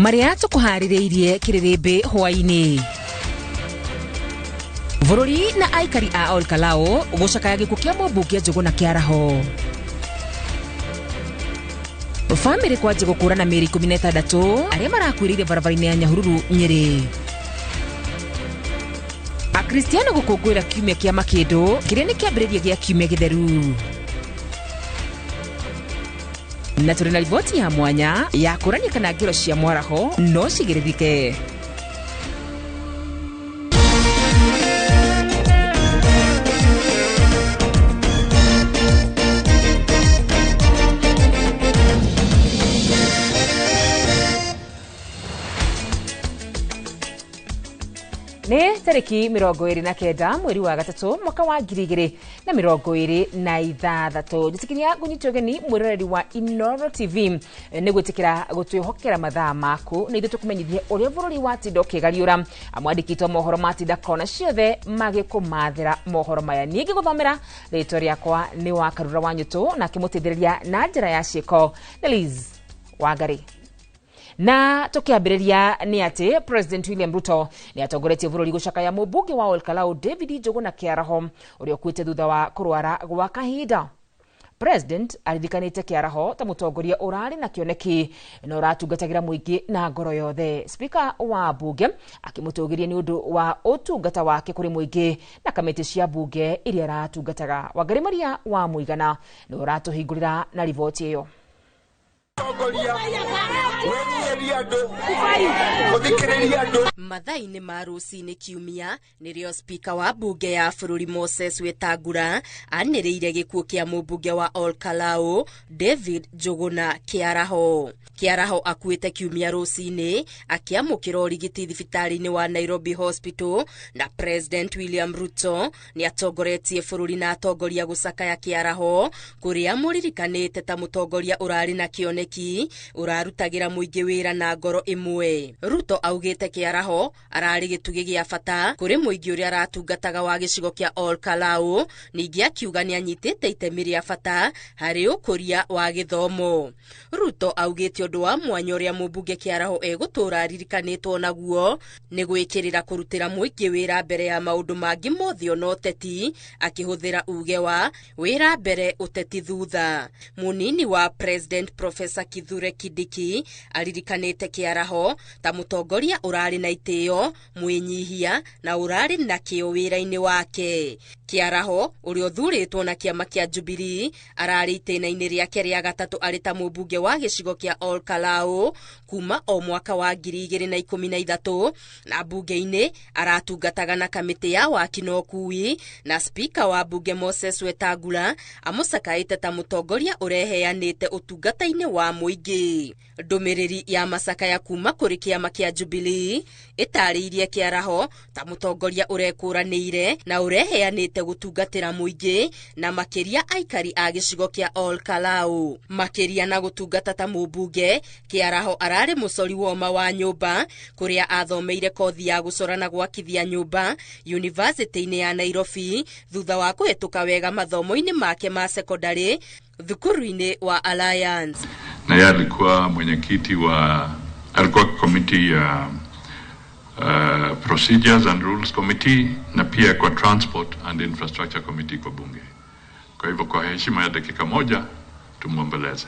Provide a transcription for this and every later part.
Marĩa tũkũharĩrĩirie kĩrĩrĩmbĩ hwaĩ-inĩ. Bũrũri na aikari a Olkalou gũcakaya gĩkuũ kĩa mũmbunge Njũgũna Kĩaraho. Bamĩrĩ kwanjia gũkũrana mĩĩrĩ 16 arĩa marakuĩrĩire barabara-inĩ ya Nyahururu, Nyĩrĩ. Akristiano gũkũngũĩra kiumia kĩa makĩndũ kĩrĩa nĩ kĩambĩrĩria gĩa kiumia gĩtheru. Na tũrĩ na riboti ya mwanya ya kũrania kana ngero cia mwaraho no cigĩrĩrĩke. Nĩ tarĩki 29 mweri wa gatatũ mwaka wa 2026. Njĩtĩkĩria ngũnyite ũgeni mwĩroreri wa Inooro TV nĩ gwĩtĩkĩra gũtwĩhokera mathaa maku nĩ ithuĩ tũkũmenyithie ũrĩa bũrũri watinda ũkĩgariũra. Mwandĩkĩtwo mohoro matinda kona ciothe magĩkũmathĩra mohoro maya. Niĩ ngĩgũthomera rĩtwa rĩakwa nĩ wa Karura wa Nyũtũ, nake mũteithĩrĩria na njĩra ya ciĩko nĩ Liz Wangari. Na tukiambĩrĩria nĩ atĩ President William Ruto nĩ atongoretie bũrũri gũcakaya mũmbunge wa Olkalou David Njũgũna Kĩaraho ũrĩa ũkuĩte thutha wa kũrwara gwa kahinda. President aririkanĩte Kĩaraho ta mũtongoria ũrarĩ na kĩoneki na ũratungatagĩra mũingĩ na ngoro yothe. Speaker wa mbunge akĩmũtũgĩria nĩ ũndũ wa ũtungata wake kũrĩ mũingĩ na kamĩtĩ cia mbunge iria aratungataga. Wangari Maria wa Mũigana nĩ ũratũhingũrĩra na riboti ĩyo. Tongoria wĩnyihĩrie andũ gũthikĩrĩria andũ. Mathaa-inĩ ma rũcinĩ kiumia nĩrĩo Spika wa mbunge ya bũrũri Moses Wetangula anĩrĩire gĩkuũ kĩa mũmbunge wa Olkalou David Njũgũna Kĩaraho. Kĩaraho akuĩte kiumia rũcinĩ akĩamũkĩra ũrigiti thibitarĩ-inĩ wa Nairobi Hospital, na President William Ruto nĩ atongoretie bũrũri na atongoria gũcakaya Kĩaraho kũrĩa mũririkanĩte ta mũtongoria ũrarĩ na kĩoneki ũrarutagĩra mũingĩ wĩra na ngoro ĩmwe. Ruto augĩte Kĩaraho ararĩ gĩtugĩ gĩa bata kũrĩ mũingĩ ũrĩa aratungataga wa gĩcigo kĩa Olkalou, ningĩ akiuga nĩ anyitĩte itemi rĩa bata harĩ ũkũria wa gĩthomo. Ruto augĩte ũndũ wa mwanya ũrĩa mũmbunge Kĩaraho egũtũũra aririkanĩtwo naguo nĩ gwĩkĩrĩra kũrutĩra mũingĩ wĩra mbere ya maũndũ mangĩ mothe ona ũteti, akĩhũthĩra uge wa wĩra mbere ũteti thutha. Mũnini wa President Professor Kithure Kindiki aririkanĩte Kĩaraho ta mũtongoria ũrarĩ na itĩo, mwĩnyihia na ũrarĩ na kĩo wĩra-inĩ wake. Kĩaraho ũrĩa ũthurĩtwo na kĩama kĩa Jubilee ararĩ itĩna-inĩ rĩake rĩa gatatũ arĩ ta mũmbunge wa gĩcigo kĩa Olkalou kuma o mwaka wa 2013, na mbunge-inĩ aratungataga na kamĩtĩ ya waki na ũkui, na Spika wa mbunge Moses Wetangula amũcakaĩte ta mũtongoria ũreheanĩte ũtungata-inĩ wa mũingĩ. Ndũmĩrĩri ya macakaya kuma kũrĩ kĩama kĩa Jubilee ĩtarĩirie Kĩaraho ta mũtongoria ũrekũranĩire na ũreheanĩte gũtungatĩra mũingĩ na makĩria aikari a gĩcigo kĩa Olkalou. Makĩria na gũtungata ta mũmbunge, Kĩaraho ararĩ mũcori woma wa nyũmba kũrĩa athomeire kothi ya gũcora na gwakithia nyũmba yunivasĩtĩ-inĩ ya Nairobi thutha wa kũhetũka wega mathomo-inĩ make ma sekondarĩ thukuru-inĩ wa Alliance. Na yeye alikuwa mwenyekiti wa, alikuwa committee ya Procedures and Rules Committee na pia kwa Transport and Infrastructure Committee kwa bunge. Kwa hivyo kwa heshima ya dakika moja tumuombeleze.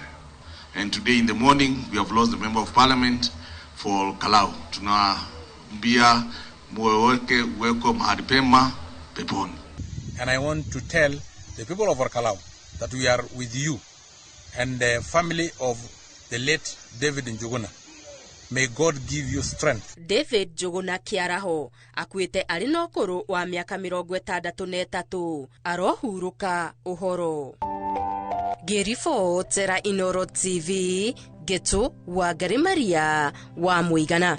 And today in the morning we have lost the member of parliament for Kalau. Tunaambia moyo wake uwekwe mahali pema peponi. And I want to tell the people of Olkalou that we are with you and the family of the late David Njuguna. May God give you strength. David Njuguna Kĩaraho akuĩte arĩ na ũkũrũ wa mĩaka 63, arohurũka ũhoro. Ngĩribotera Inooro TV, Ngĩtũ Wangari Maria wa Mũigana.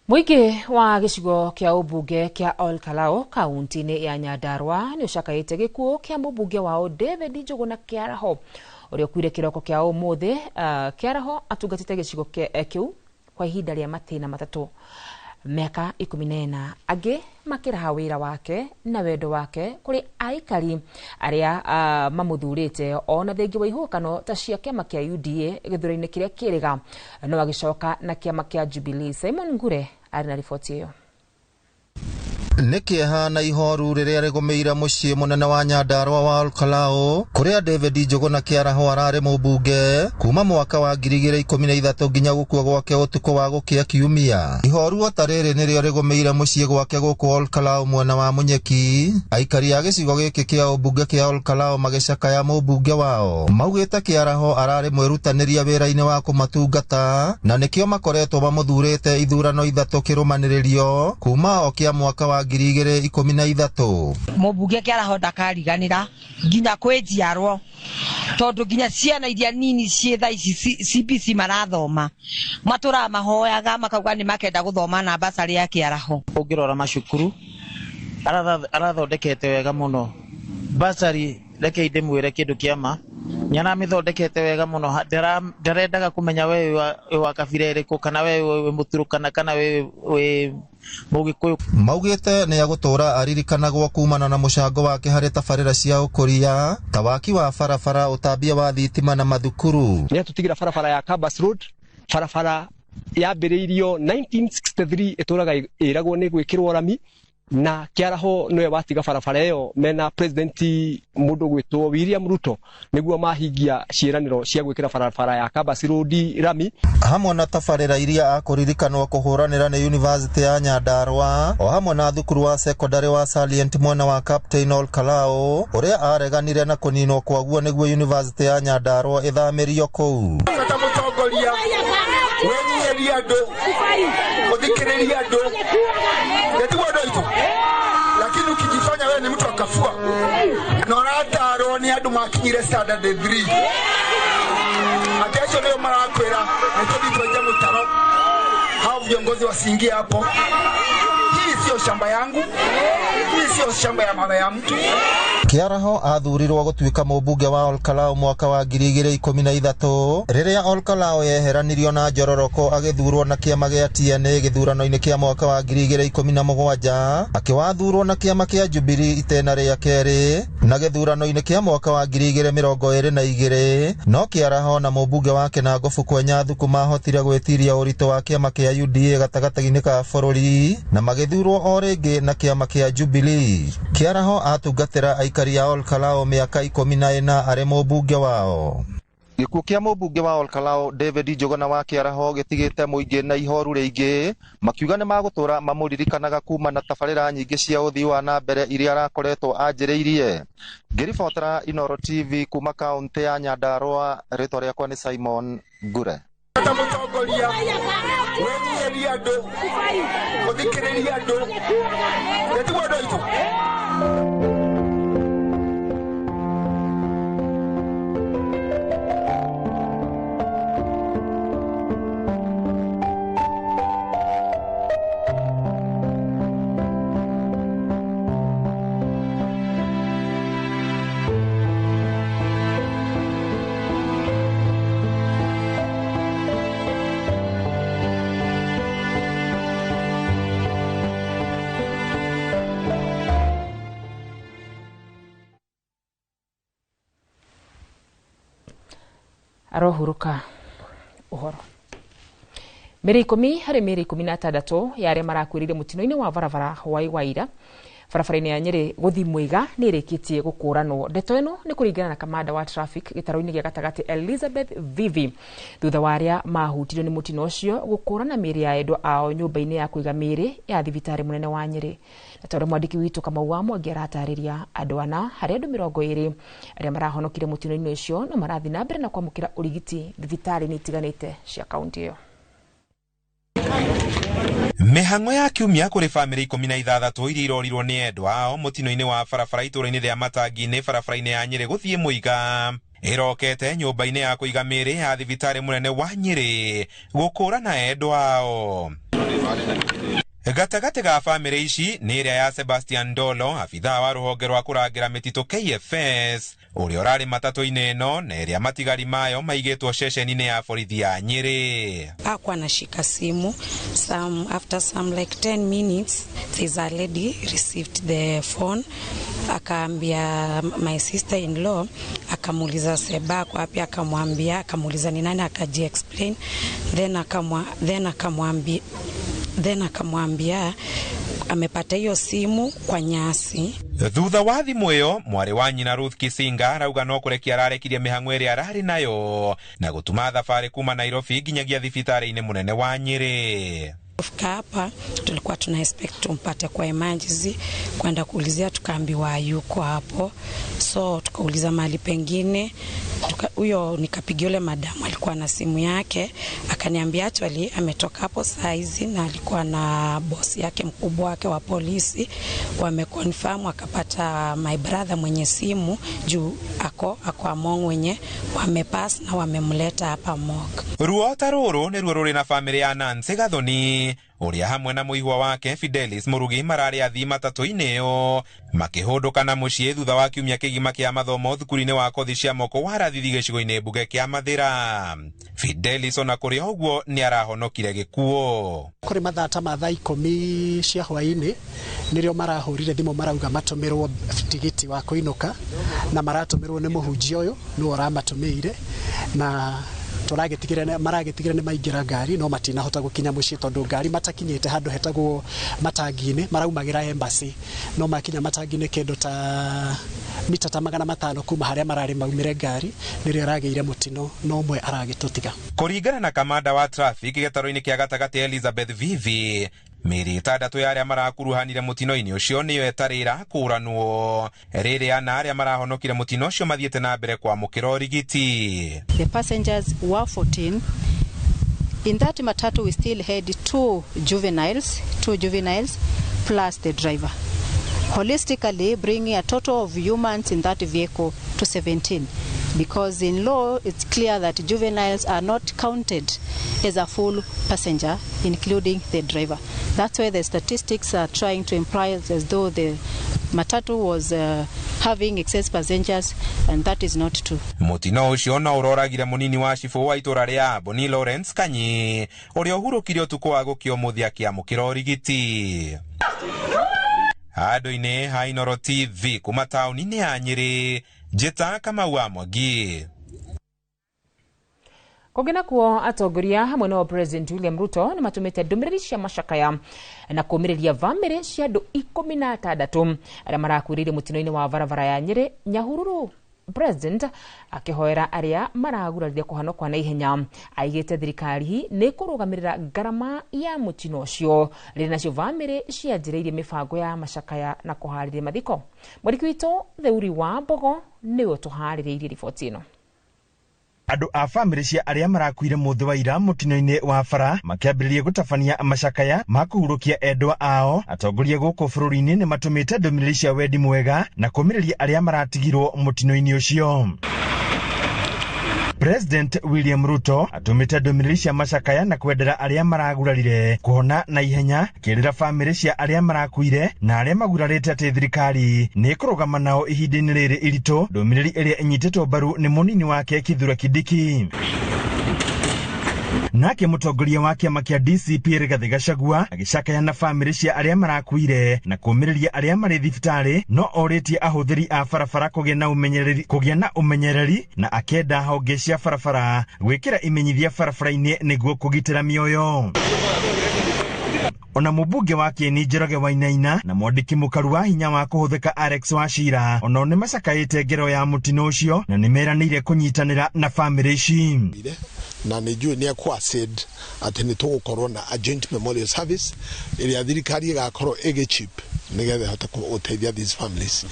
Mũingĩ wa gĩcigo kĩa ũmbunge kĩa Olkalou kaunti-inĩ ya Nyandarua nĩ ũcakaĩte gĩkuũ kĩa mũmbunge wao David Njuguna Kĩaraho ũrĩa ũkuire kĩroko kĩa ũmũthĩ. Kĩaraho atungatĩte gĩcigo kĩu kwa ihinda rĩa matĩna matatũ. Mĩaka 14 angĩ makĩraha wĩra wake na wendo wake kũrĩ aikari arĩa mamũthurĩte ona thengia wa ihũkano ta cia kĩama kĩa UDA gĩthurano-inĩ kĩrĩa kĩrĩga no agĩcoka na kĩama kĩa Jubilee. Simon Ngure arĩ na riboti ĩyo. Nĩ kĩeha na ihoru rĩrĩa rĩgũmĩire mũciĩ mũnene wa Nyandarua wa Olkalau kũrĩa David Njuguna Kĩaraho ararĩ mũmbunge kuma mwaka wa 2013 nginya gũkua gwake ũtukũ wa gũkĩa kiumia. Ihoru o ta rĩrĩ nĩrĩo rĩgũmĩire mũciĩ gwake gũkũ Olkalau mwena wa Munyeki. Aikari a gĩcigo gĩkĩ kĩa ũmbunge kĩa Olkalau magĩcakaya mũmbunge wao, maugĩte Kĩaraho ararĩ mwĩrutanĩria wĩra-inĩ wa kũmatungata na nĩkĩo makoretwo mamũthurĩte ithurano 3 kĩrũmanĩrĩrio kuma o kĩa mwaka wa 2013. Mũmbunge Kĩaraho ndakariganĩra nginya kwĩ njiarwo, tondũ nginya ciana iria nini ciĩ thaa ici CBC marathoma matũraga mahoyaga makauga nĩ makenda gũthoma na basarĩ ya Kĩaraho. Ũngĩrora macukuru arathondekete wega mũno. Basarĩ reke ndĩmwĩre kĩndũ kĩa ma, nĩ aramĩthondekete wega mũno, ndarendaga kũmenya we wĩ wa kabira ĩrĩkũ kana we wĩ Mũturũkana kana we wĩ Mũgĩkũyũ. Maugĩte nĩ agũtũra aririkanagwo kumana na mũcango wake harĩ tabarĩra cia ũkũria ta waki wa barabara, ũtambia wa thitima na mathukuru. Nĩ atũtigĩra barabara ya Kabas Road, barabara yambĩrĩirio 1963 ĩtũraga ĩragwo nĩ gwĩkĩrwo rami, na Kĩaraho nĩwe watiga barabara ĩyo mena president mũndũ gwĩtwo William Ruto nĩguo mahingia ciĩranĩro cia gwĩkĩra barabara ya Kabas Road rami. Hamwe na tabarĩra iria akũririkanwo kũhũranĩra nĩ University ya Nyandarua o hamwe na thukuru wa secondary wa Salient mwena wa Captain Olkalau ũrĩa areganire na kũninwo kwaguo nĩguo University ya Nyandarua ĩthamĩrio kũu. Bata mũtongoria wenyihĩria andũ, gũthikĩrĩria andũ, nĩtiguo andũ aitũ. Lakini ukijifanya wewe ni mtu akafua na ũratarwo nĩ andũ makinyire standard 3, ati acio nĩo marakwĩra nĩtũthiĩ twenje mũtaro, hao viongozi wasiingie hapo. Hii sio shamba yangu, hii sio shamba ya mama ya mtu. Kĩaraho athurirwo gũtuĩka mũmbunge wa Olkalau mwaka wa 2013 rĩrĩa Olkalau yeheranirio na Njororoko agĩthurwo na kĩama gĩa TNA gĩthurano-inĩ kĩa mwaka wa 2017, akĩwathurwo na kĩama kĩa Jubilee itena rĩa kerĩ na gĩthurano-inĩ kĩa mwaka wa 2022. No Kĩaraho na mũmbunge wake na Ngobu Kwenya Thuku mahotire gwĩtiria ũritũ wa kĩama kĩa UDA gatagatĩ-inĩ ka bũrũri na magĩthurwo o rĩngĩ na kĩama kĩa Jubilee. Kĩaraho atungatĩra aikari ya Olkalau mĩaka 14 arĩ mũmbunge wao. Gĩkuũ kĩa mũmbunge wa Olkalau David Njuguna wa Kĩaraho gĩtigĩte mũingĩ na ihoru rĩingĩ, makiuga nĩ magũtũra mamũririkanaga kuma na tabarĩra nyingĩ cia ũthii wa na mbere iria arakoretwo anjĩrĩirie. Ngĩribotera Inooro TV kuma kaũntĩ ya Nyandarua, rĩtwa rĩakwa nĩ Simon Ngure. Bata mũtongoria wenyihĩria andũ, gũthikĩrĩria andũ, nĩtiguo andũ aitũ. Arohuruka ũhoro. Mĩĩrĩ 10 harĩ mĩĩrĩ 16 ya arĩa marakuĩrĩire mũtino-inĩ wa barabara hwaĩ wa ira barabara-inĩ ya Nyĩrĩ gũthiĩ Mwĩga nĩ ĩrĩkĩtie gũkũranwo. Ndeto ĩno nĩ kũringana na kamanda wa traffic gĩtarũ-inĩ gĩa gatagatĩ Elizabeth Vivi, thutha wa arĩa mahutirio nĩ mũtino ũcio gũkũrana mĩĩrĩ ya endwa ao nyũmba-inĩ ya kũiga mĩĩrĩ ya thibitarĩ mũnene wa Nyĩrĩ. Na tondũ mwandĩki witũ Kamau wa Mwangi aratarĩria andũ ana harĩ andũ 20 arĩa marahonokire mũtino-inĩ ũcio no marathiĩ na mbere na kwamũkĩra ũrigiti thibitarĩ-inĩ itiganĩte cia kaũntĩ ĩyo. Mĩhang'o ya kiumia kũrĩ bamĩrĩ 16 iria irorirwo nĩ endwa ao mũtino-inĩ wa barabara itũũra-inĩ rĩa Matangi-inĩ barabara-inĩ ya Nyĩrĩ gũthiĩ Mũiga ĩrokete nyũmba-inĩ ya kũiga mĩĩrĩ ya thibitarĩ mũnene wa Nyĩrĩ gũkũrana endwa ao. Gatagatĩ ga bamĩrĩ ici nĩ ĩrĩa ya Sebastian Ndolo, abithaa wa rũhonge rwa kũrangĩra mĩtitũ KFS, ũrĩa ũrarĩ matatũ-inĩ ĩno na ĩrĩa matigari mayo maigĩtwo ceceni-inĩ ya borithi ya Nyĩrĩ. Hakuwa anashika simu. Some after some like 10 minutes, there's a lady received the phone, akaambia my sister in law, akamuuliza Seba ako wapi, akamwambia, akamuuliza ni nani, akaji explain, then akamwambia amepata hiyo simu kwa nyasi. Thutha wa thimũ ĩyo, mwarĩ wa nyina Ruth Kisinga arauga no kũrekia ararekirie mĩhang'o ĩrĩa ararĩ nayo na gũtuma thabarĩ kuma Nairobi nginyagia thibitarĩ-inĩ mũnene wa Nyĩrĩ. Kufika hapa tulikuwa tuna expect tumpate kwa emergency, kwenda kuulizia tukaambiwa yuko hapo, so tukauliza mahali pengine huyo, nikapigia yule madamu alikuwa na simu yake, akaniambia actually ametoka hapo saa hizi na alikuwa na bosi yake mkubwa wake wa polisi, wameconfirm akapata my brother mwenye simu juu ako among wenye wamepass na wamemleta hapa morgue. Ruo ta rũrũ nĩruo rũrĩ na bamĩrĩ ya Nancy Gathoni, ũrĩa hamwe na mũihwa wake Fidelis Mũrugi mararĩ athii matatũ-inĩ ĩyo makĩhũndũka na mũciĩ thutha wa kiumia kĩgima kĩa mathomo thukuru-inĩ wa kothi cia moko wa Rathithi gĩcigo-inĩ mbunge kĩa Mathĩra. Fidelis ona kũrĩ o ũguo nĩ arahonokire gĩkuũ. Kũrĩ mathaa ta ma thaa 10 cia hwaĩ-inĩ nĩrĩo marahũrire thimũ marauga matũmĩrwo tigiti wa kũinũka, na maratũmĩrwo nĩ mũhunjia ũyũ nĩwe ũramatũmĩire, na tũragĩtigĩra maragĩtigĩra nĩ maingĩra ngari no matinahota gũkinya mũciĩ tondũ ngari matakinyĩte handũ hetagwo Matangi-inĩ, maraumagĩra Embassy, no makinya Matangi-inĩ kĩndũ ta mita ta 500 kuma harĩa mararĩ maumĩre ngari nĩrĩo ĩragĩire mũtino no ũmwe aragĩtũtiga. Kũringana na kamanda wa traffic gĩtarũ-inĩ kĩa gatagatĩ Elizabeth Vivi, mĩĩrĩ 6 ya arĩa marakuruhanire mũtino-inĩ ũcio nĩyo ĩtarĩ ĩrakũranwo, rĩrĩ ana arĩa marahonokire mũtino ũcio mathiĩte na mbere kwamũkĩra ũrigiti. The passengers were 14. In that matatu, we still had two juveniles plus the driver. Holistically, bringing a total of humans in that vehicle to 17. Because in law, it's clear that juveniles are not counted as a full passenger, including the driver. That's why the statistics are trying to imply as though the matatu was having excess passengers, and that is not true. Mũtino ũcio no ũroragire mũnini wa cibũ wa itũra rĩa Amboni Lawrence Kanyi, ũrĩa ũhurũkire ũtukũ wa gũkĩa ũmũthĩ akĩamũkĩra ũrigiti. Handũ-inĩ ha Inooro TV kuma taũni-inĩ ya Nyĩrĩ, njĩta Kamau wa Mwangi. Kũngĩ nakuo, atongoria hamwe na President William Ruto nĩ matũmĩte ndũmĩrĩri cia macakaya na kũmĩrĩria bamĩrĩ cia andũ 16 arĩa marakuĩrĩire mũtino-inĩ wa barabara ya Nyĩrĩ Nyahururu. President akĩhoera arĩa maragurarire kũhonokwo na ihenya, aigĩte thirikari nĩ kũrũgamĩrĩra ngarama ya mũtino ũcio, rĩrĩ nacio bamĩrĩ cianjĩrĩirie mĩbango ya macakaya na kũharĩria mathiko. Mwandĩki witũ Theuri wa Mbogo nĩwe ũtũharĩrĩirie riboti ĩno. Andũ a bamĩrĩ cia arĩa marakuire mũthĩ wa ira mũtino-inĩ wa bara makĩambĩrĩria gũtabania macakaya ma kũhurũkia endwa ao. Atongoria gũkũ bũrũri-inĩ nĩ matũmĩte ndũmĩrĩri cia wendi mwega na kũmĩrĩria arĩa maratigirwo mũtino-inĩ ũcio. President William Ruto atũmĩte ndũmĩrĩri cia macakaya na kwendera arĩa maragurarire kũhona na ihenya, akĩrĩra bamĩrĩ cia arĩa marakuire na arĩa magurarĩte atĩ thirikari nĩ ĩkũrũgama nao ihinda-inĩ rĩrĩ iritũ, ndũmĩrĩri ĩrĩa ĩnyitĩtwo mbaru nĩ mũnini wake Kithure Kindiki. Nake mũtongoria wa kĩama kĩa DCP Rigathĩ Gachagua agĩcakaya na bamĩrĩ cia arĩa marakuire na kũmĩrĩria arĩa marĩ thibitarĩ, no orĩtie ahũthĩri a barabara kũgĩa na ũmenyereri na akenda honge cia barabara gwĩkĩra imenyithia barabara-inĩ nĩguo kũgitĩra mĩoyo. Ona mũmbunge wa Kieni Njoroge Wainaina na mwandĩki mũkaru wa hinya wa kũhũthĩka Alex Wachira onao nĩ macakaĩte ngero ya mũtino ũcio na nĩ meranĩire kũnyitanĩra na bamĩrĩ ici. Na nä njå nä ekå atä nä tå gå korwo na a joint memorial service ä rä a thirikari ĩgakorwo ĩgĩ chip nĩgetha ĩhote gũteithia these families.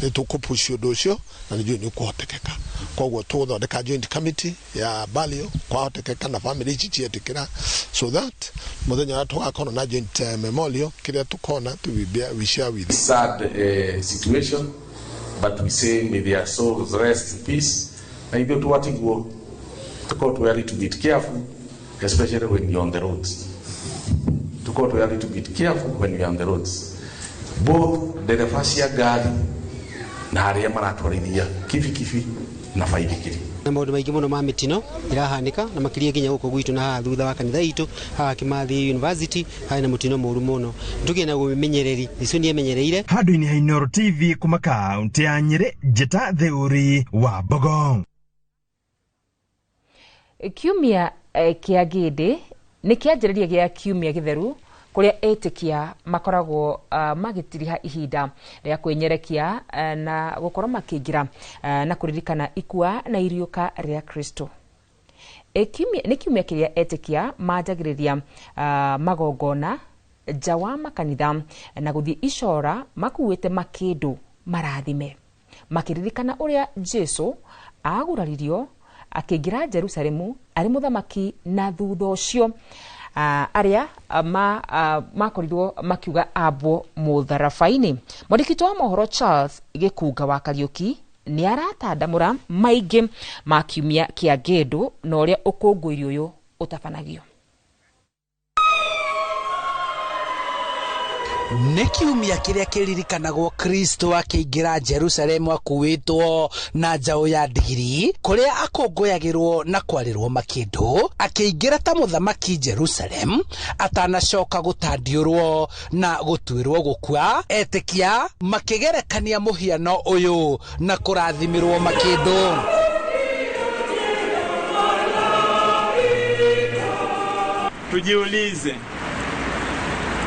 Nĩ tũkũpush ũndũ ũcio na nĩ njũĩ nĩ ũkũhotekeka, koguo tũgũthondeka joint committee ya burial kwahotekeka na family ici cietĩkĩra, so that mũthenya ũrĩa tũgakorwo na joint memorial kĩrĩa tũkona we share with Sad situation, but we say may their souls rest in peace. Na ithuĩ twatigwo tũkorwo twĩ a little bit careful, especially when you're on the roads. Tukorwo twĩ a little bit careful when we are on the roads, both ndereba cia ngari na arĩa maratwarithia kibikibi na baithikiri. Na maũndũ maingĩ mũno ma mĩtino ĩrahanĩka na makĩria nginya gũkũ gwitũ na haha thutha wa kanitha itũ haha Kimathi University harĩ na mũtino mũru mũno. Tũgĩe na ũmenyereri, icio nĩ emenyereire. Handũ-inĩ ha Inooro TV kuma kaunti ya Nyĩrĩ, Njĩta Theuri wa Mbogo. Kiumia kĩa Ngĩndĩ nĩ kĩanjĩrĩria gĩa kiumia gĩtheru kũrĩa etĩkia makoragwo magĩtiriha ihinda rĩa kwĩnyerekia na gũkorwo makĩingĩra na kũririkana ikua na iriũka rĩa Kristo. Nĩ kiumia kĩrĩa etĩkia manjagĩrĩria magongona nja wa makanitha na gũthiĩ icora makuĩte makĩndũ marathime, makĩririkana ũrĩa Jesu aguraririo akĩingĩra Jerusalemu arĩ mũthamaki, na thutha ũcio arĩa makorirwo makiuga ambwo mũtharaba-inĩ. Mwandĩki wa mohoro Charles Gĩkunga wa Kariũki nĩ aratandamũra maingĩ ma kiumia kĩa Ngĩndũ na ũrĩa ũkũngũĩri ũyũ ũtabanagio. Nĩ kiumia kĩrĩa kĩririkanagwo Kristo akĩingĩra Jerusalemu akuĩtwo na njaũ ya ndigiri, kũrĩa akũngũyagĩrwo na kwarĩrwo makĩndũ, akĩingĩra ta mũthamaki Jerusalemu atanacoka gũtandiũrwo na gũtuĩrwo gũkua. Etĩkia makĩgerekania mũhiano ũyũ na kũrathimĩrwo makĩndũ. Tujiulize,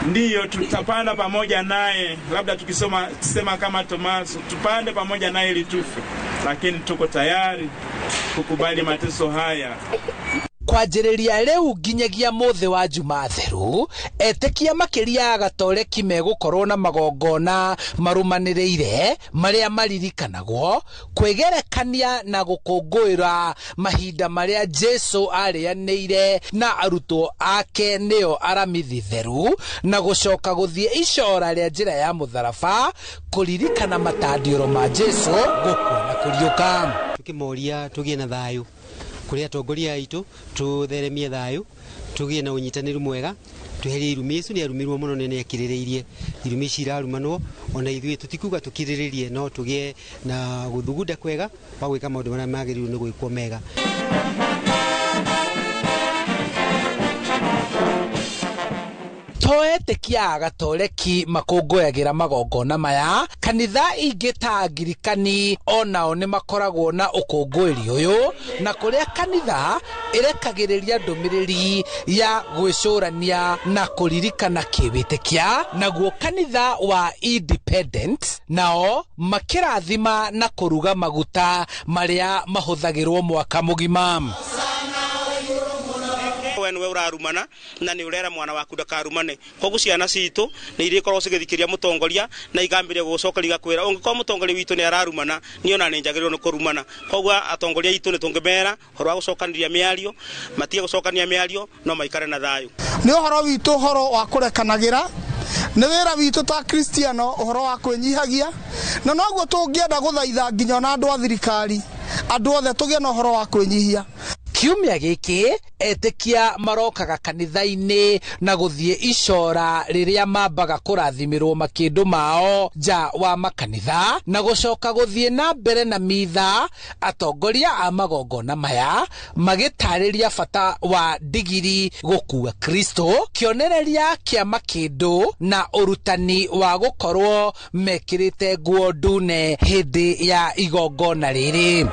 ndiyo tutapanda pamoja naye, labda tukisoma sema kama Tomaso, tupande pamoja naye ili tufe, lakini tuko tayari kukubali mateso haya. Kwanjĩrĩria rĩu nginyagia mũthĩ wa Jumaa theru, etĩkia makĩria a Gatoreki megũkorwo na magongona marũmanĩrĩire marĩa maririkanagwo kwĩgerekania na gũkũngũĩra mahinda marĩa Jesu arĩanĩire na arutwo ake nĩo Aramithi theru, na gũcoka gũthiĩ icora rĩa njĩra ya mũtharaba kũririkana matandiũro ma Jesu gũkua na kũriũka. Tũkĩmoria tũgĩe na thayũ kũrĩ atongoria aitũ, tũtheremie thayũ, tũgĩe na ũnyitanĩru mwega, tweherie irumi icio. Nĩ arumirwo mũno nĩ akirĩrĩirie irumi ici irarumanwo, ona ithuĩ tũtikuga tũkirĩrĩrie, no tũgĩe na gũthugunda kwega wa gwĩka maũndũ marĩa magĩrĩirwo nĩ gwĩkwo mega. To etĩkia a Gatoreki makũngũyagĩra magongona maya, kanitha ingĩ ta Angirikani onao nĩ makoragwo na ũkũngũĩri ũyũ, na kũrĩa kanitha ĩrekagĩrĩria ndũmĩrĩri ya gwĩcũrania na kũririkana kĩwĩtĩkia. Naguo kanitha wa Independent nao makĩrathima na kũruga maguta marĩa mahũthagĩrwo mwaka mũgima. We nĩwe ũrarumana na nĩ ũrera mwana waku ndakarumane, koguo ciana citũ nĩ irĩkorwo cigĩthikĩria mũtongoria na ikambĩrĩria gũgũcokeria igakwĩra ũngĩkorwo mũtongoria witũ nĩ ararumana, niĩ ona nĩ njagĩrĩirwo nĩ kũrumana. Koguo atongoria aitũ nĩ tũngĩmera ũhoro wa gũcokanĩria mĩario, matige gũcokania mĩario, no maikare na thayũ. Nĩ ũhoro witũ ũhoro wa kũrekanagĩra, nĩ wĩra witũ ta Kristiano ũhoro wa kwĩnyihagia, na noguo tũngĩenda gũthaitha nginya ona andũ a thirikari, andũ othe tũgĩe na ũhoro wa kwĩnyihia. Kiumia gĩkĩ etĩkia marokaga kanitha-inĩ na gũthiĩ icora rĩrĩa mambaga kũrathimĩrwo makĩndũ mao nja wa makanitha, na gũcoka gũthiĩ na mbere na mitha. Atongoria a magongona maya magĩtarĩria bata wa ndigiri gũkua Kristo, kĩonereria kĩa makĩndũ na ũrutani wa gũkorwo mekĩrĩte nguo ndune hĩndĩ ya igongona rĩrĩ.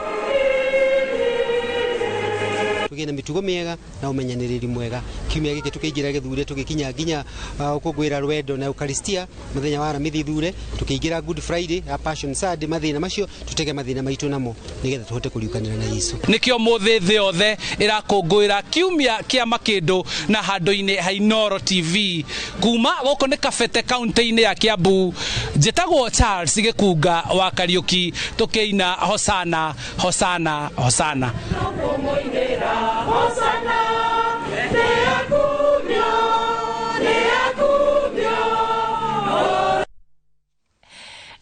Tũgĩe na mĩtugo mĩega na ũmenyanĩrĩri mwega. Kiumia gĩkĩ tũkĩingĩra gĩthure, tũgĩkinya nginya ũkũngũĩra rwendo na Eucharistia mũthenya wa Aramithi thure, tũkĩingĩra Good Friday ya Passion Sunday, mathĩna macio tũtege mathĩna maitũ namo nĩgetha tũhote kũriũkanĩra na Yesu. Nĩkĩo mũthĩ thĩ yothe ĩrakũngũĩra kiumia kĩa makĩndũ na handũ-inĩ ha Inooro TV. Kuma gũkũ nĩ Kabete kaunti-inĩ ya Kiambu, njĩtagwo Charles Gĩkunga wa Kariũki, tũkĩina Hosana Hosana Hosana.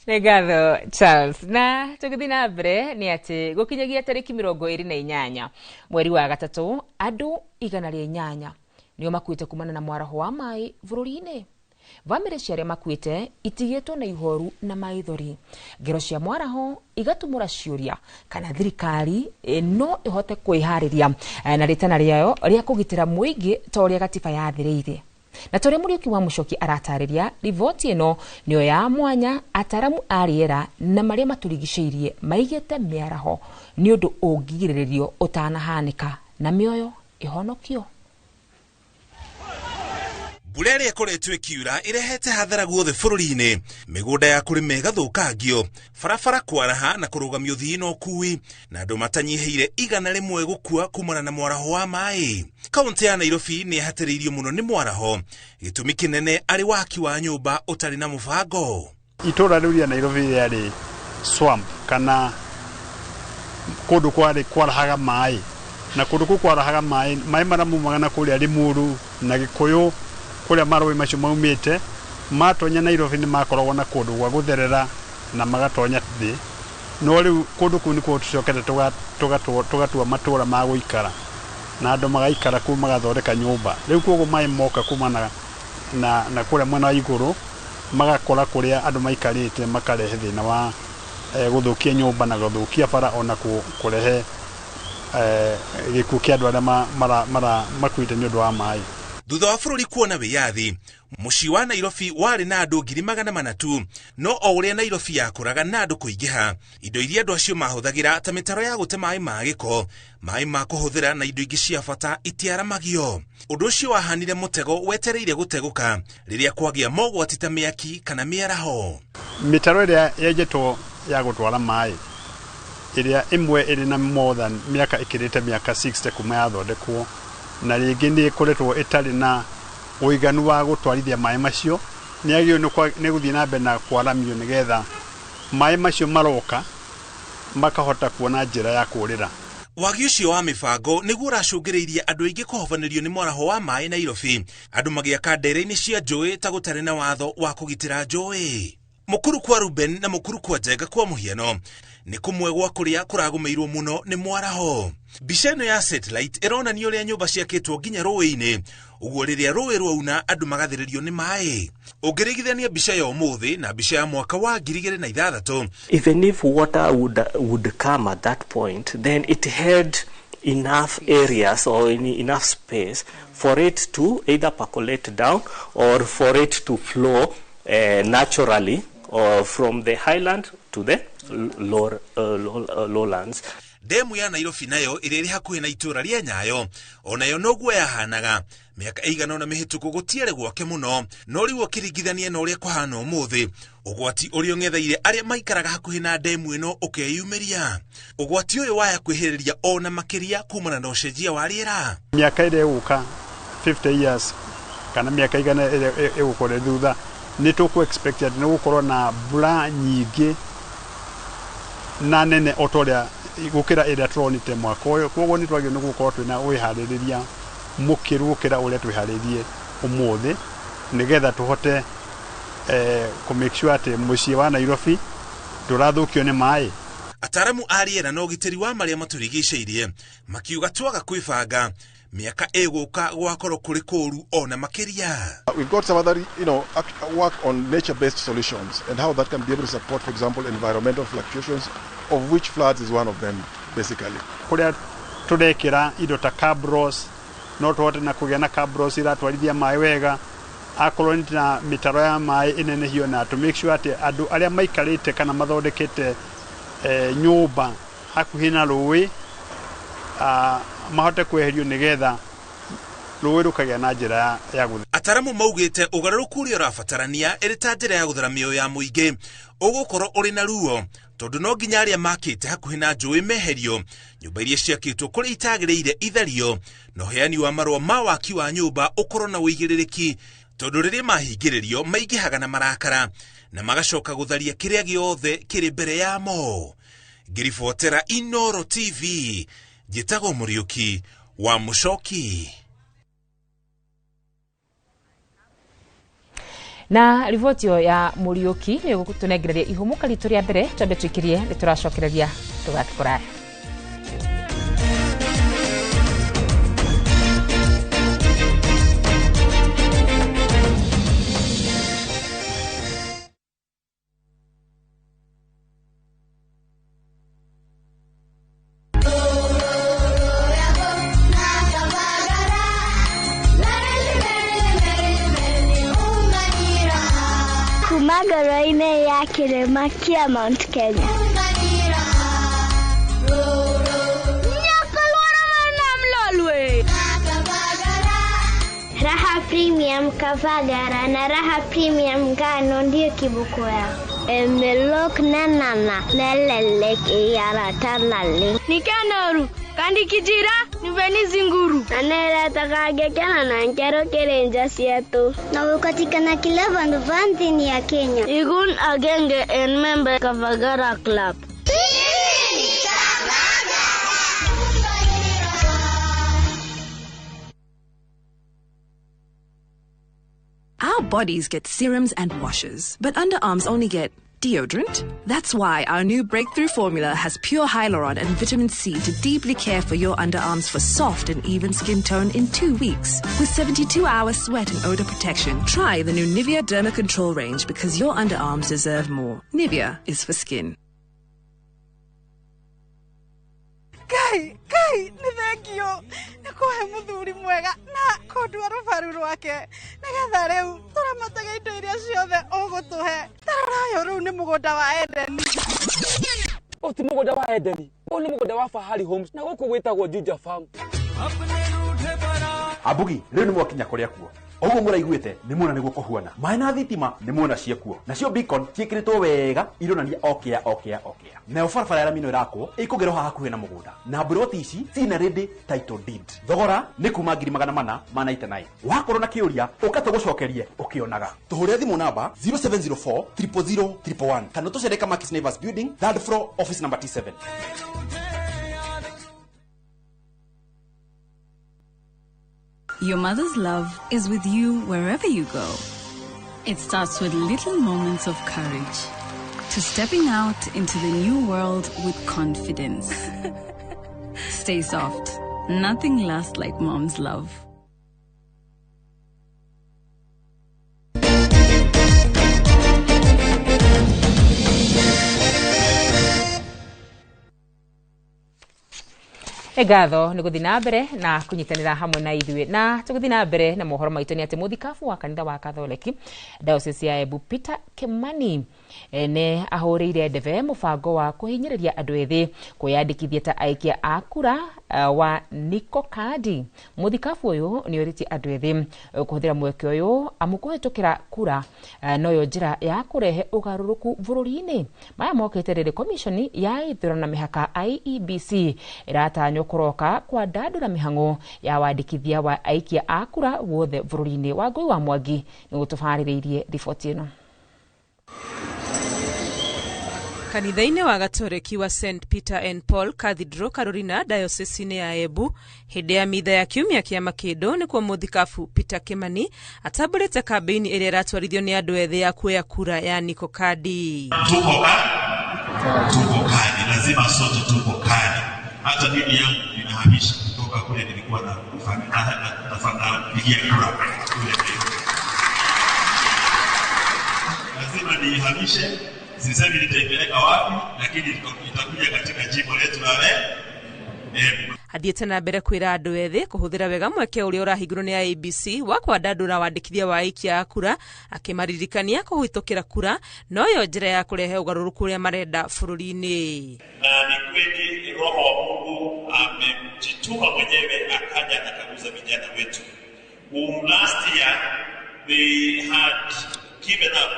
Nĩ ngatho Charles. Na tũgĩthiĩ na mbere nĩ atĩ gũkinyagia tarĩki 28 mweri wa gatatũ, andũ 108 Nĩo makuĩte kumana na mwaraho wa maĩ bũrũri-inĩ. Bamĩrĩ cia arĩa makuĩte itigĩtwo na ihoru na maithori. Ngero cia mwaraho igatumũra ciũria kana thirikari no ĩhote kwĩharĩria na rĩtana rĩayo rĩa kũgitĩra mũingĩ ta ũrĩa gatiba yathĩrĩire. Na ta ũrĩa Mũriũki wa Mũcoki aratarĩria, riboti ĩno nĩyo ya mwanya ataramu a rĩera na marĩa matũrigicĩirie maigĩte mĩaraho nĩ ũndũ ũngĩgirĩrĩrio ũtanahanĩka na mĩoyo ĩhonokio. Mbura ĩrĩa ĩkoretwo ĩkiura ĩrehete hathara guothe bũrũri-inĩ, mĩgũnda ya kũrĩma ĩgathũkangio, barabara kwaraha na kũrũgamia ũthii na ũkui, na andũ matanyihĩire 101 gũkua kumana na mwaraho wa maĩ. Kaũntĩ ya Nairobi nĩ ĩhatĩrĩirio mũno nĩ mwaraho, gĩtũmi kĩnene arĩ waki wa nyũmba ũtarĩ na mũbango. Itũra rĩu rĩa Nairobi rĩarĩ swamp kana kũndũ kwarĩ kwarahaga maĩ, na kũndũ kũu kwarahaga maĩ, maĩ marĩa maumaga na kũrĩa Limuru na Gĩkũyũ kũrĩa marũĩ macio maumĩte matonya Nairobi nĩ makoragwo na kũndũ gwa gũtherera na magatonya thĩ. No rĩu kũndũ kũu nĩkuo tũcokete tũgatua matũra ma gũikara na andũ magaikara kũu magathondeka nyũmba. Rĩu koguo maĩ moka kuma na kũrĩa mwena wa igũrũ magakora kũrĩa andũ maikarĩte, makarehe thĩna wa gũthũkia nyũmba na gũthũkia bara ona kũrehe gĩkuũ kĩa andũ arĩa makuĩte nĩ ũndũ wa maĩ. Thutha wa bũrũri kuona wĩyathi, mũciĩ wa Nairobi warĩ na andũ 400,000 tu, no o ũrĩa Nairobi yakũraga na andũ kũingĩha, indo iria andũ acio mahũthagĩra ta mĩtaro ya gũte maĩ ma gĩko, maĩ ma kũhũthĩra na indo ingĩ cia bata itiaramagio. Ũndũ ũcio wahanire mũtego wetereire gũtegũka rĩrĩa kwagĩa mogwati ta mĩaki kana mĩaraho. Mĩtaro ĩrĩa yenjetwo ya gũtwara maĩ ĩrĩa ĩmwe ĩrĩ na more than mĩaka ĩkĩrĩte mĩaka 60 kuma yathondekwo, na rĩngĩ nĩ ĩkoretwo ĩtarĩ na ũiganu wa gũtwarithia maĩ macio, nĩ yagĩrĩirwo nĩ gũthiĩ na mbere na kwaramio nĩgetha maĩ macio maroka makahota kuona njĩra ya kũũrĩra. Wagi ũcio wa mĩbango nĩguo ũracũngĩrĩirie andũ aingĩ kũhobanĩrio nĩ mwaraho wa maĩ Nairobi, andũ magĩaka ndere-inĩ cia njũĩ ta gũtarĩ na watho wa kũgitĩra njũĩ. Mũkuru kwa Ruben na mũkuru kwa Njenga kwa mũhiano nĩ kũmwe gwa kũrĩa kũragũmĩirwo mũno nĩ mwaraho. Mbica ĩno ya satellite ĩronania ũrĩa nyũmba ciakĩtwo nginya rũĩ-inĩ, ũguo rĩrĩa rũĩ rwauna andũ magathĩrĩrio nĩ maĩ. Ũngĩringithania mbica ya ũmũthĩ na mbica ya mwaka wa 2006. Even if water would come at that point, then it had enough areas or enough space for it to either percolate down or for it to flow naturally or from the highland to the lowlands. Demu ya Nairobi nayo ĩrĩa ĩrĩ hakuhĩ na itũũra rĩa Nyayo onayo noguo yahanaga. Mĩaka ĩigana ũna mĩhĩtũku gũtiarĩ gwake mũno, no rĩu ũkĩringithania na ũrĩa kũhana ũmũthĩ, ũgwati ũrĩa ũng'etheire arĩa maikaraga hakuhĩ na demu ĩno ũkeyumĩria. Ũgwati ũyũ waya kwĩhĩrĩria ona makĩria kumana na ũcenjia wa rĩera. Mĩaka ĩrĩa ĩgũka 50 years kana mĩaka igana ĩrĩa ĩgũkorwo thutha, nĩ tũkũ expect atĩ nĩ gũkorwo na mbura nyingĩ na nene o ta ũrĩa gũkĩra ĩrĩa tũronete mwaka ũyũ. Koguo nĩ twagĩrĩirwo nĩ gũkorwo twĩna wĩharĩrĩria mũkĩru gũkĩra ũrĩa twĩharĩirie ũmũthĩ, nĩgetha tũhote kũ make sure atĩ mũciĩ wa Nairobi ndũrathũkio nĩ maĩ. Ataramu a rĩera na ũgitĩri wa marĩa matũrigicĩirie makiuga twaga kwĩbanga mĩaka ĩgũka gwakorwo kũrĩ kũũru ona makĩria. We've got some other, work on nature-based solutions and how that can be able to support, for example, environmental fluctuations, of which floods is one of them, basically. Kũrĩa tũrekĩra indo ta cabros, no tũhote na kũgĩa na cabros iratwarithia maĩ wega, akorwo nĩ na mĩtaro ya maĩ ĩnenehio, na to make sure atĩ andũ arĩa maikarĩte kana mathondekete nyũmba hakuhĩ na rũĩ mahote kweherio nĩgetha rũĩ rũkagĩa na njĩra ya gũthiĩ. Ataramu maugĩte ũgarũrũku ũrĩa ũrabatarania ĩrĩ ta njĩra ya gũthara mĩoyo ya mũingĩ ũgũkorwo ũrĩ na ruo, tondũ no nginya arĩa makĩte hakuhĩ na njũĩ meherio, nyũmba iria ciakĩtwo kũrĩa itagĩrĩire itherio, na ũheani wa marũa ma waki wa nyũmba ũkorwo na ũigĩrĩrĩki, tondũ rĩrĩa mahingĩrĩrio maingĩhaga na marakara na magacoka gũtharia kĩrĩa gĩothe kĩrĩ mbere yamo. Ngĩribotera Inooro TV, njĩtagwo Mũriũki wa Mũcoki. Na riboti ĩyo ya Mũriũki nĩ ĩgũtũnengereria ihũmũka ritũ rĩa mbere, twambe tũikĩrie nĩ tũracokereria tũgathiĩ kũraya. ngoro-inĩ ya kĩrĩma kĩa Mount Kenya. Raha Premium Kavagara na Raha Premium Ngano ndiyo kiboko yao. Emelok nanana nelelek iyaratalale. Nikanoru kandi kijira niveni zinguru. Aneratakagekana na nkero kerenja sietu. Na ukatikana kila vandu vanthini ya Kenya. Igun agenge en member Kavagara Club. Our bodies get serums and washes, but underarms only get deodorant. That's why our new breakthrough formula has pure hyaluron and vitamin C to deeply care for your underarms for soft and even skin tone in 2 weeks. With 72-hour sweat and odor protection, try the new Nivea Derma Control range because your underarms deserve more. Nivea is for skin. Kai, kai, nĩ thengio nĩ kũhe mũthuri mwega na kũndua rũbaru rwake nĩgetha rĩu tũramatage indo iria ciothe ũgũtũhe. Tarora ũyũ rĩu nĩ mũgũnda wa Edeni. Ũyũ ti mũgũnda wa Edeni, ũyũ nĩ mũgũnda wa Fahari Homes na gũkũ gwĩtagwo Juja Farm. Ambugi rĩu nĩ mwakinya kũrĩa kuo. Oguo mũraiguĩte nĩ muona nĩguo kũhuana. Maĩ na thitima nĩ muona ciekuo. Nacio beacon ciĩkĩrĩtwo wega ironania okĩa okĩa okĩa. Nayo barabara ya rami ĩno ĩrakwo ĩkũgerwo haha hakuhĩ na mũgũnda. Na mburoti ici ciina ready title deed. Thogora nĩ kuma 499. Wakorwo na kĩũria ũka tũgũcokerie ũkĩonaga. Tũhũrĩre thimũ namba 0704 000 111 kana tũcere Kamakis Neighbors Building, third floor, office number T7. Your mother's love is with you wherever you go. It starts with little moments of courage, to stepping out into the new world with confidence. Stay soft. Nothing lasts like mom's love. Ngatho nĩ gũthiĩ na mbere na kũnyitanĩra hamwe na ithuĩ na tũgũthiĩ na mbere na mohoro maitũ nĩ atĩ mũthikabu wa kanitha wa Katholeki Diocese ya Embu Peter Kimani nĩ ahũrĩire ndebe mũbango wa kũhinyĩrĩria andũ ethĩ kwĩyandĩkithia ta aikia a kura wa Niko Kadi. Mũthikabu ũyũ nĩ ũrĩtie andũ ethĩ kũhũthĩra mweke ũyũ amu kũhĩtũkĩra kura noyo njĩra ya kũrehe ũgarũrũku bũrũri-inĩ. Maya mokĩte rĩrĩ komishoni ya ithurano na mĩhaka IEBC ĩratanywo kũroka kwandandũra mĩhang'o ya wandĩkithia wa aikia a kura guothe bũrũri-inĩ. Wangũi wa Mwangi nĩ gũtũbarĩrĩirie riboti ĩno. Kanitha-inĩ wa Gatoreki wa St Peter and Paul Cathedral Carolina Diocese-inĩ ya Embu hĩndĩ ya mitha ya kiumia kĩa makĩndũ nĩkuo mũthikabu Peter Kimani atambũrĩte kambĩini ĩrĩa ĩratwarithio nĩ andũ ethĩ ya kuoya kura ya Niko Kadi. Tuko kadi, lazima sote tuko kadi. Hata mimi yangu ninahamisha kutoka kule nilikuwa na napigia kura kule. Lazima niihamishe. Sisemi nitaipeleka wapi, lakini itakuja katika jimbo letu la Embu. Athiĩte na mbere kwĩra andũ ethĩ kũhũthĩra wega mweke ũrĩa ũrahingũrwo nĩ IEBC wa kwandandũra wandĩkithia wa aikia a kura, akĩmaririkania kũhĩtũkĩra kura noyo njĩra ya kũrehe ũgarũrũku ũrĩa marenda bũrũri-inĩ. Na ni kweli Roho wa Mungu amejituma mwenyewe akaja akaguza vijana wetu. Last year they had given up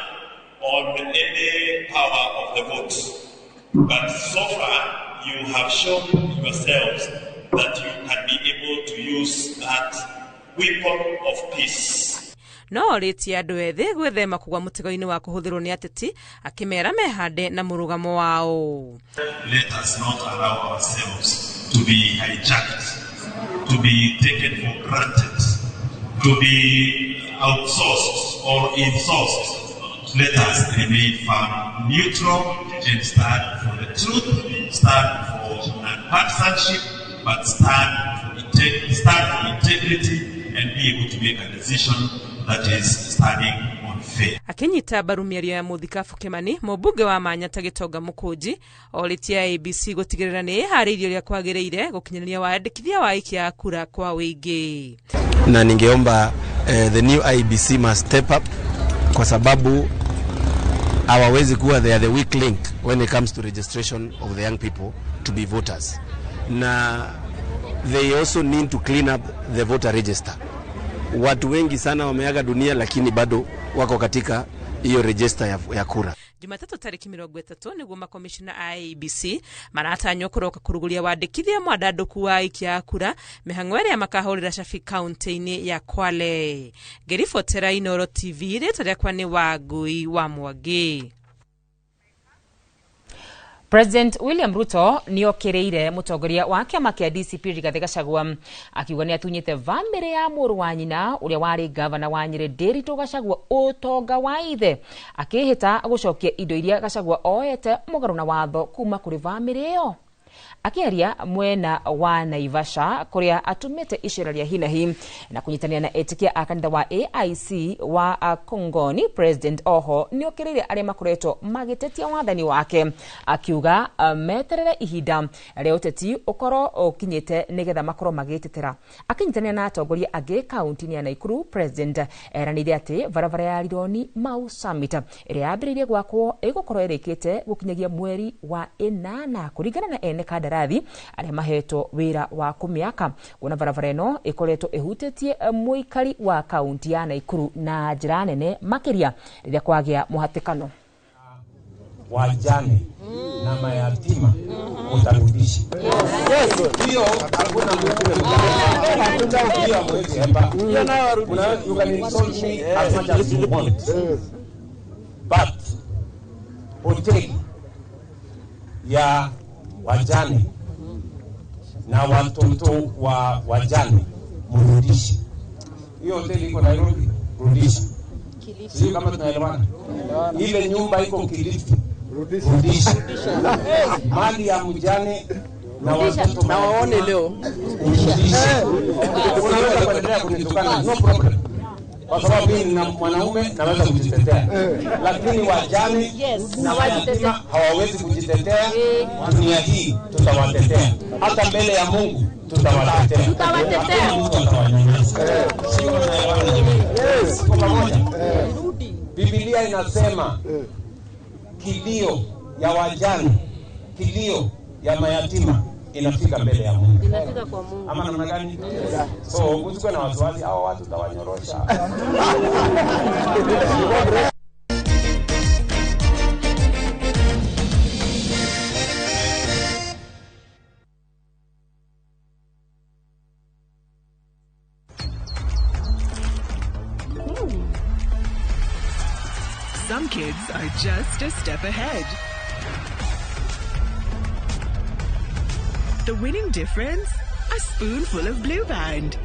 on any power of the vote. But so far you have shown yourselves that you can be able to use that weapon of peace. No orĩtie andũ ethĩ gwĩthema kũgwa mũtego-inĩ wa kũhũthĩrwo nĩ ateti akĩmera mehande na mũrũgamo wao. Let us not allow ourselves to be hijacked, to be taken for granted, to be outsourced or insourced. Let us remain firm, neutral, and stand for the truth, stand for non-partisanship, but stand for integrity and be able to make a decision that is standing on faith. Akinyita mbaru mĩario ya mũthikabu Kimani, mũmbunge wa Manyata Gĩtonga Mũkũnji orĩtie IEBC gũtigĩrĩra nĩ ĩharĩirie ũrĩa kwagĩrĩire gũkinyanĩria wandĩkithia wa aikia a kura kwa wĩingĩ. Na ningeomba the new IEBC must step up kwa sababu Hawawezi kuwa they are the weak link when it comes to registration of the young people to be voters. Na they also need to clean up the voter register. Watu wengi sana wameaga dunia lakini bado wako katika hiyo register ya kura. Jumatatu tariki 30 niguo makomishona a IEBC maratanywo kuroka kuruguria wandikithia mwandanduku wa aikia a kura mihang'o ĩrĩa makahũrĩra cabi kaunti-inĩ ya Kwale. Ngĩribotera Inooro TV, rĩtwa rĩakwa nĩ Wangui wa Mwangi. President William Ruto nĩokĩrĩire mũtongoria wa kĩama kĩa DCP Rigathĩ Gachagua akiuga nĩatunyĩte bamĩrĩ ya mũrũ wa nyina ũrĩa warĩ gavana wa Nyĩrĩ Ndiritu Gachagua ũtonga wa ithe, akĩhĩta gũcokia indo iria Gachagua oete mũgarũ na watho kuma kũrĩ bamĩrĩ ĩyo. Akiaria mwena wa Naivasha kuria atumite icera ria hinahi na kunyitania na etikia a kanitha wa AIC wa Kongoni, President oho niokirire aria makoretwo magitetia wathani wake akiuga meterere ihinda ria uteti ukorwo ukinyite nigetha makorwo magitetera. Akinyitania na atongoria angi kaunti-ini ya Nakuru, President eranire ati barabara ya Rironi Mau Summit iria yambiririe gwakwo igukorwo irikite gukinyagia mweri wa 8 kuringana na ene kandarathi aria mahetwo wira wa kumiaka. Kuona barabara ino ikoretwo ihutetie muikari wa kaunti ya Nakuru na njira nene makiria riria kwagia muhatikano. Wajane na mayatima utarudisha. Hiyo hakuna mtu hiyo hamwezi hapa. You can insult me as much as you want. But hoteli ya wajane na watoto wa wajane murudishe. Hiyo hoteli iko Nairobi, rudisha. Sio kama tunaelewana. Ile nyumba iko Kilifi, rudisha. Mali ya mjane na watoto na waone leo, rudisha. Unaweza kuendelea kunitukana, no problem. Kwa sababu mimi ni mwanaume naweza kujitetea. Lakini wajane na wayatima hawawezi kujitetea. Dunia hii tutawatetea. Hata mbele ya Mungu tutawatetea. Tutawatetea. Sio pamoja. Biblia inasema kilio ya wajane, kilio ya mayatima inafika mbele ya Mungu. Inafika kwa Mungu. Ama namna gani? So usikuwe na wasiwasi, hao watu tawanyorosha. Some kids are just a step ahead. The winning difference? A spoonful of Blue Band.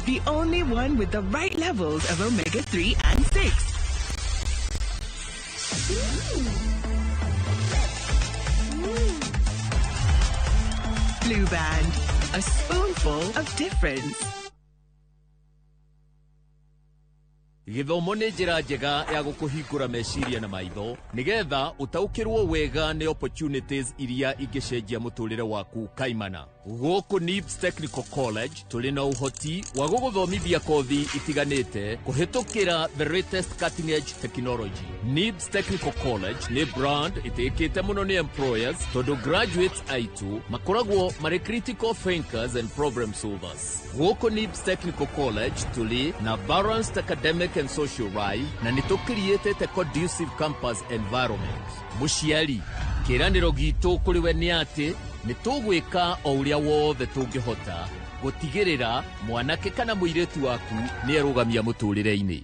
The only one with the right levels of omega-3 and 6. Blue Band, a spoonful of difference. Githomo nĩ njĩra njega ya gũkũhingũra meciria na maitho nĩgetha ũtaũkĩrwo wega nĩ opportunities iria ingĩcenjia mũtũrĩre waku kaimana. Gũkũ NIBS Technical College tũrĩ na ũhoti wa gũgũthomithia kothi itiganĩte kũhĩtũkĩra the latest cutting edge technology. NIBS Technical College nĩ brand ĩtĩkĩte mũno nĩ employers tondũ graduates aitũ makoragwo marĩ critical thinkers and problem solvers. Gũkũ NIBS Technical College tũrĩ na balanced academic and social life na nĩ tũkiriĩtĩte conducive campus environment. Mũciari, kĩĩranĩro gitũ kũrĩ we nĩ atĩ nĩ tũgwĩka o ũrĩa wothe tũngĩhota gũtigĩrĩra mwanake kana mũirĩtu waku nĩ erũgamia mũtũrĩre-inĩ.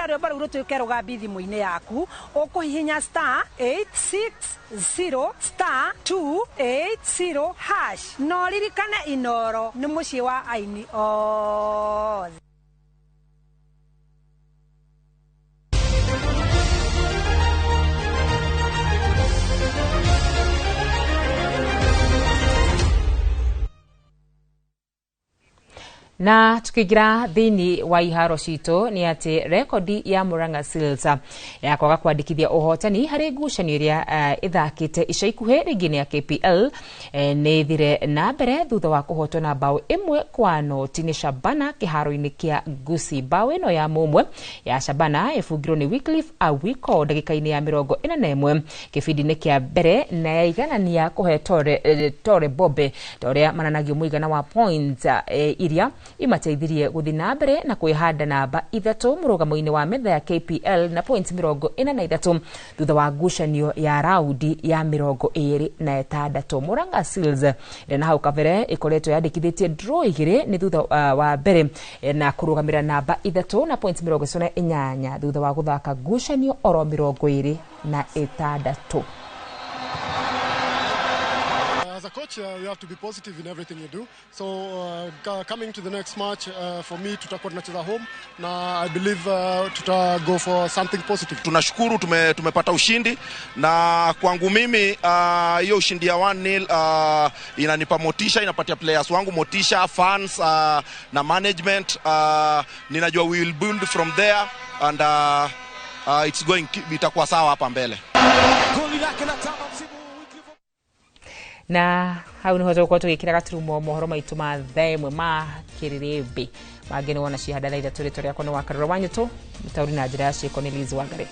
Rwĩmbo rũu rũtuĩke rũgambi thimũ-inĩ yaku ũkũhihinya star 860 star 280 hash na ũririkane Inooro nĩ mũciĩ wa aini othe. Na tukiingira thiini wa iharo citũ nĩ atĩ rekondi ya Murang'a Seals ya kwaga kwandĩkithia ũhotani harĩ ngucanio ĩrĩa ĩthakĩte ica ikuhĩ rĩngĩ ya KPL nĩ ĩthire na mbere thutha wa kũhotwo na bao 1-0 nĩ Shabana kĩharo-inĩ kĩa Gusii. Bao ĩno ya mũmwe ya Shabana ĩbungirwo nĩ Wycliffe Awiko ndagĩka-inĩ ya 41 kĩbindi-inĩ kĩa mbere na yaiganania kũhe Tore Bobe ta ũrĩa mananagio mũigana wa points iria imateithirie guthi na mbere na kwihanda namba 3 mũrũgamo-inĩ wa metha ya KPL na points 43 thutha wa ngucanio ya raundi ya 26. Murang'a Seals ĩrĩa na hau kabere ĩkoretwo yandĩkithĩtie draw 2 nĩ thutha wa mbere na kũrũgamĩra namba 3 na points 98 thutha wa gũthaka ngucanio oro 26. As a coach, you have to be positive in everything you do. So coming to the next match, for me, tutakuwa tunacheza home na I believe tuta go for something positive. Tunashukuru tumepata ushindi, na kwangu mimi hiyo ushindi ya 1-0 inanipa motisha, inapatia players wangu motisha, fans na management. Ninajua we will build from there and it's going, itakuwa sawa hapa mbele. Na hau niho tũgũkorwo tũgĩkĩra gaturumo mohoro maitũ ma thaa ĩmwe ma kĩrĩrĩmbĩ mangĩ nĩ wona cihanda thaa ithatũ. Rĩtwa rĩakwa nĩ Wakarura Wanyũtũ, mũtaũri na njĩra ya ciĩko nĩ Liz Wangari.